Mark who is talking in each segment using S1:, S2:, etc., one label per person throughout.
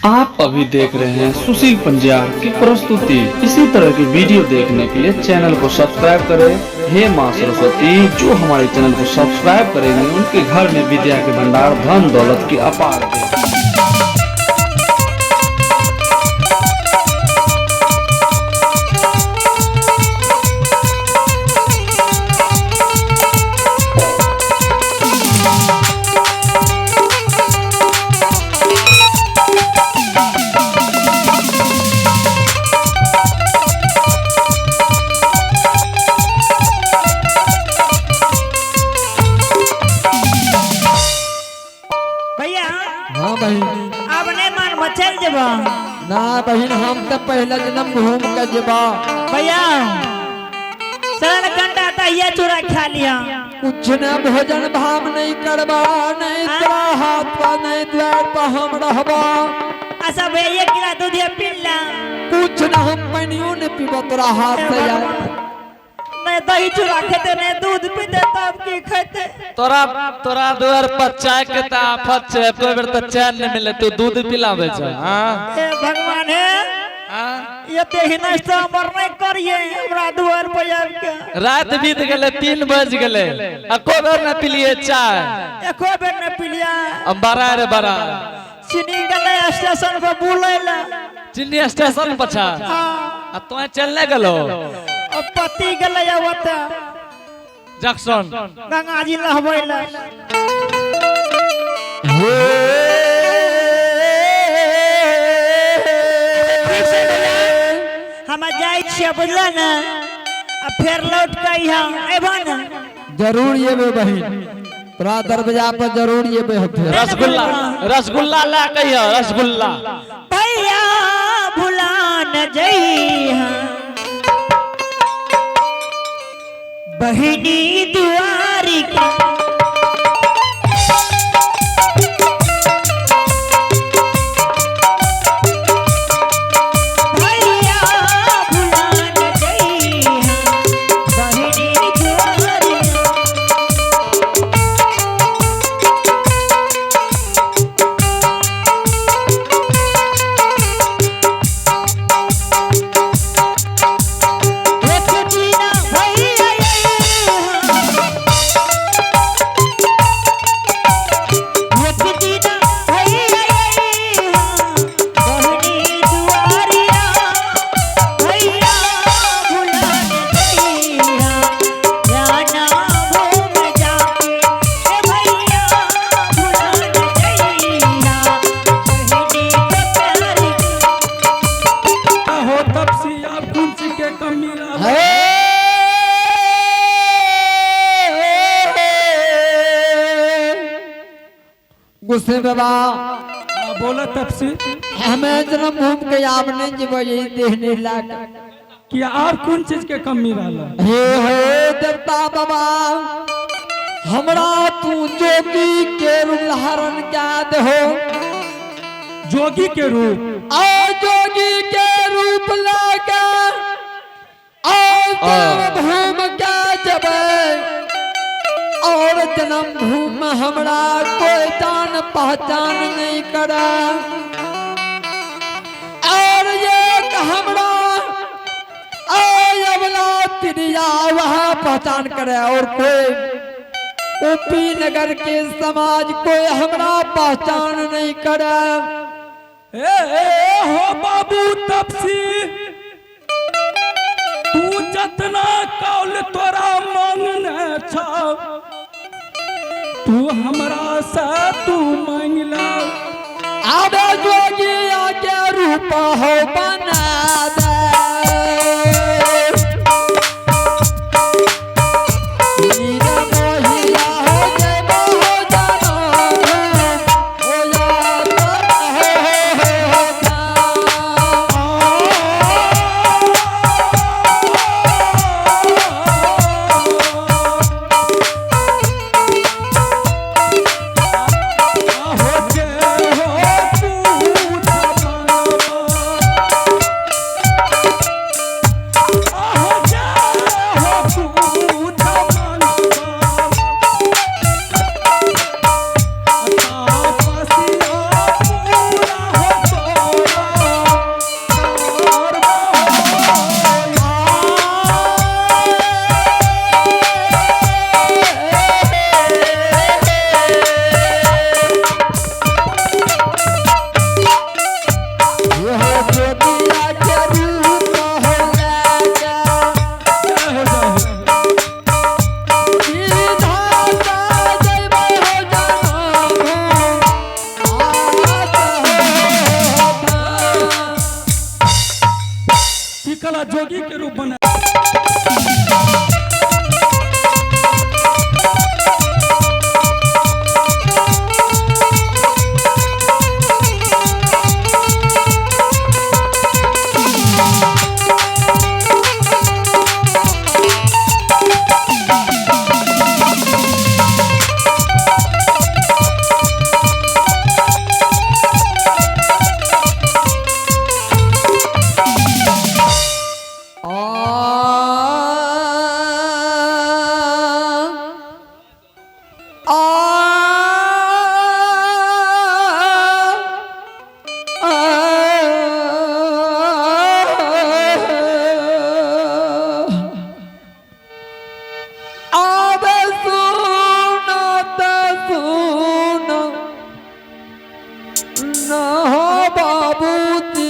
S1: आप अभी देख रहे हैं सुशील पंजार की प्रस्तुति। इसी तरह की वीडियो देखने के लिए चैनल को सब्सक्राइब करें। हे माँ सरस्वती, जो हमारे चैनल को सब्सक्राइब करेंगे उनके घर में विद्या के भंडार, धन दौलत की अपार दे।
S2: भैया।
S3: हाँ बहन।
S2: अब नहीं मान चल जब।
S3: ना बहन, हम तो पहला जन्म घूम के जबा।
S2: भैया, चल घंटा दहिया चूड़ा खा लिया।
S3: कुछ न भोजन भाम नहीं करबा, नहीं तोरा हाथ पर नहीं द्वार पर हम रहबा।
S2: अच्छा भैया, एक गिलास दूध पी ला।
S3: कुछ न, हम पानियो नहीं पीबो तोरा हाथ से यार।
S2: नहीं दही चूड़ा खेते, नहीं दूध पीते, तब की खेते?
S4: तोरा तोरा दुआर पर चाय के त आफत छै, एको बेर त चैन नहीं मिले, तू दूध पिलावे छै? हाँ।
S2: हे भगवान, हे।
S4: हाँ?
S2: ये ते ही नाश्ता हमर नहीं करिए हमरा दुआर पर आबि के।
S4: रात बीत गेले, 3 बज गेले, एको बेर न पिलिए चाय।
S2: एको बेर नहीं पिलिया।
S4: अब बड़ा रे बड़ा।
S2: चीनी गेलै स्टेशन पर बुलै ला।
S4: चिन्नी स्टेशन पर छा?
S2: हाँ।
S4: आ तो चलने गेलो?
S2: और पति गेलै ओतऽ।
S4: जंक्शन।
S2: गंगा जी नहबै ला। हम जाइ छियै, बुझल ने? आ फेर लौट के अइहऽ, अयबह ने?
S3: जरूर येबे बहन, तोरा दरवाजा पर जरूर येबे हम फेर।
S4: रसगुल्ला, रसगुल्ला ला कहियो, रसगुल्ला।
S2: भैया, भुला न जइहा बहिनी दुआरी के। भैया, भुला न जइहा बहिनी दुआरी के। एक दीना भैया अइहा, एक दीना भैया अइहा, बहिनी दुआरिया, भैया भुला न जइहा, जाना भूम जाके, ए भैया भुला न जइहा, बहिनी के प्यारी।
S5: हो तपसी, आप कौन चीज के कमी रहल?
S3: गुस्से बाबा।
S5: हाँ, बोला तपसी।
S3: हमें जन्म घूम के आब नहीं जेबो, यही देह लाग।
S5: कि आप कौन चीज के कमी रहल?
S3: हे हे देवता बाबा, हमरा तू जोगी के रूप धारण क्या दहो।
S5: जोगी के रूप?
S3: आ जोगी के रूप लाके आ भूम के जबे और जन्म भूमि हमरा कोई जान पहचान नहीं करे और एक हमरा अबला तिरिया वह पहचान करे और कोई ऊपी नगर के समाज कोई हमरा पहचान नहीं करे।
S5: ए, ए हो बाबू तपसी, तू जतना कौल तोरा मांगने छ, तू हमरा से तू मांगला।
S3: आबे जोगी के रूप हो बना दे। हीरा मोहिया हो जयबो हो जानो हो या तो हो हो हो जा।
S5: हो जे हो पूत। साला जोगी के रूप बना।
S3: आ आवे सुना त सुना न हो बाबूजी।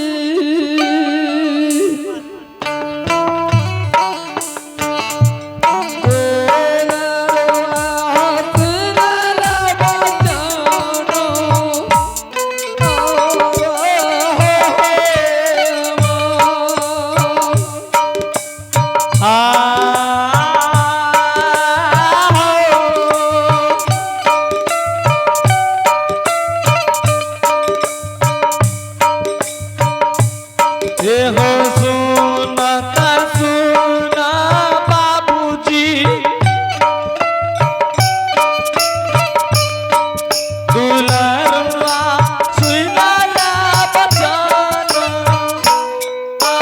S4: ए हो सुना त सुना बाबूजी, दुलरुआ सुनाया बचन
S3: आ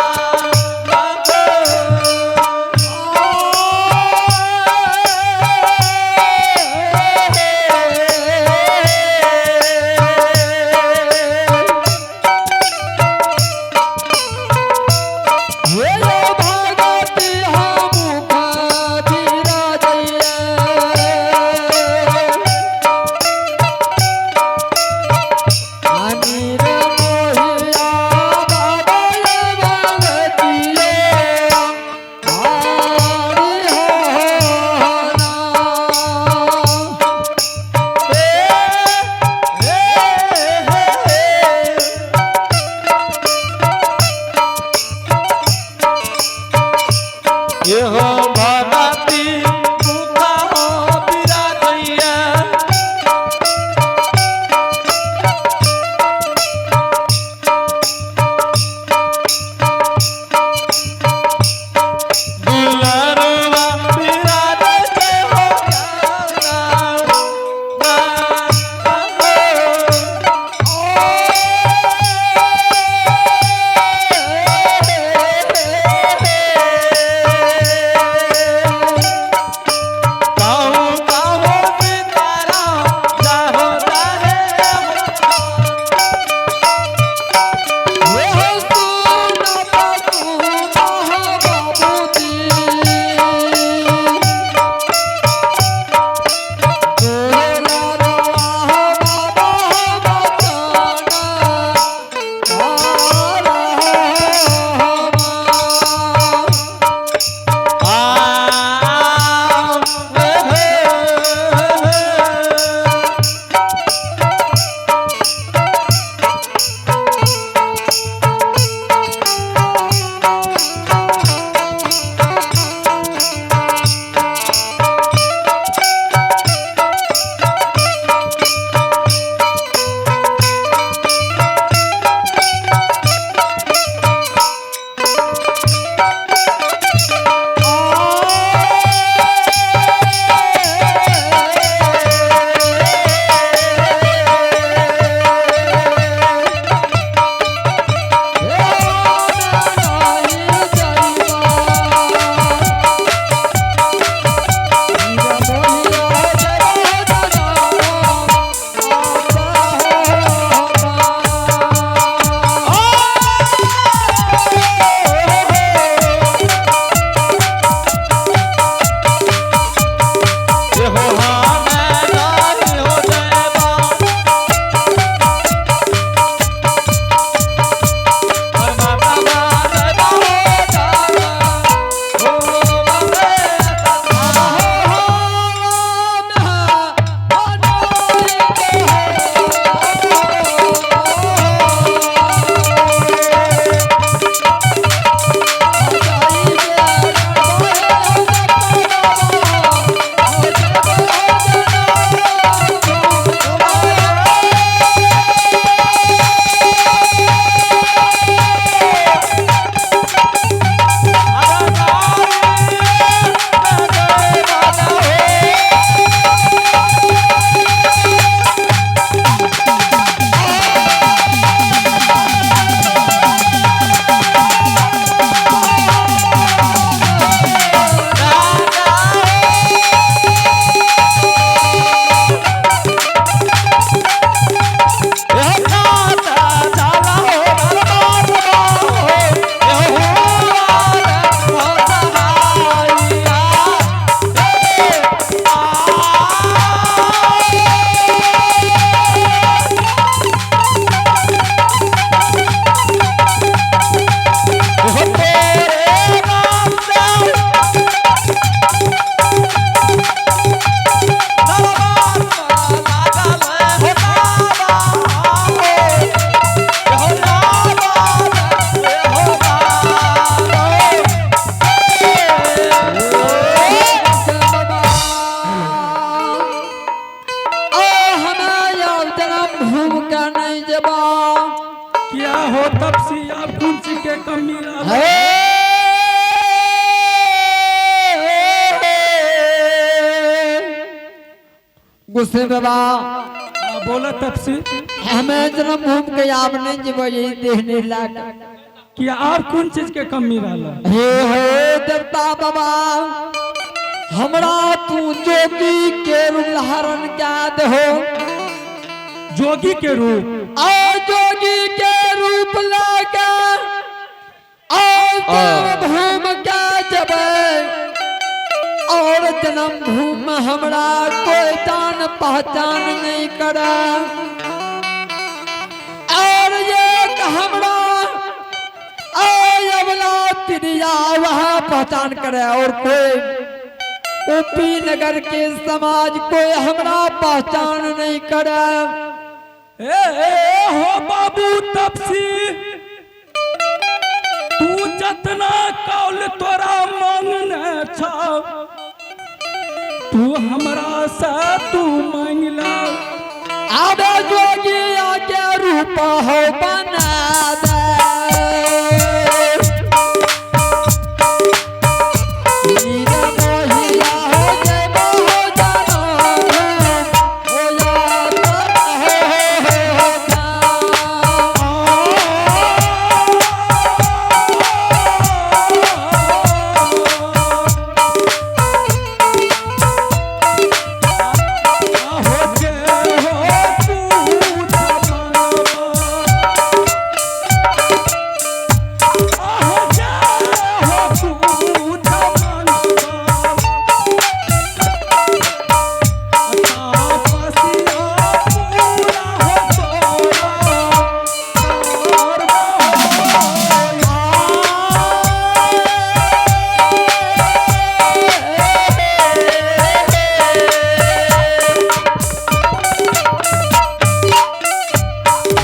S5: क्या हो तपसी आप कौन चीज के कमी रहल?
S3: गुस्से बाबा।
S5: हाँ, बोला तपसी।
S3: हमें जन्म भूमि के आप नहीं जीवो यही देखने लाग।
S5: कि आप कौन चीज के कमी रहल?
S3: हे हे देवता बाबा, हमरा तू जोगी के रूप धारण क्या हो।
S5: जोगी के रूप?
S3: और जोगी के रूप लाके और जन्म भूमि के जबे और जन्म भूमि हमरा कोई जान पहचान नहीं करे और एक हमरा अबला तिरिया वह पहचान करे और कोई ऊपी नगर के समाज कोई हमरा पहचान नहीं करे।
S5: ए, ए हो बाबू तपसी, तू जतना कौल तोरा मांगने छ, तू हमरा से तू मांगला।
S3: आबे जोगी आके रूप हो बना दे। हीरा मोहिया हो जय हो जानो हो या तो हो हो हो जा।
S5: हो जे हो तू हो जे हो तू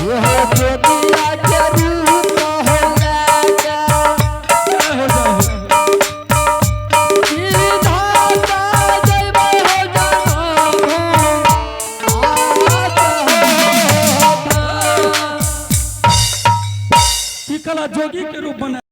S3: ये हो जोगिया के रूप हो लेके सीधा सा जइबे हो जानो आत हो जा।
S5: जोगी के रूप बना।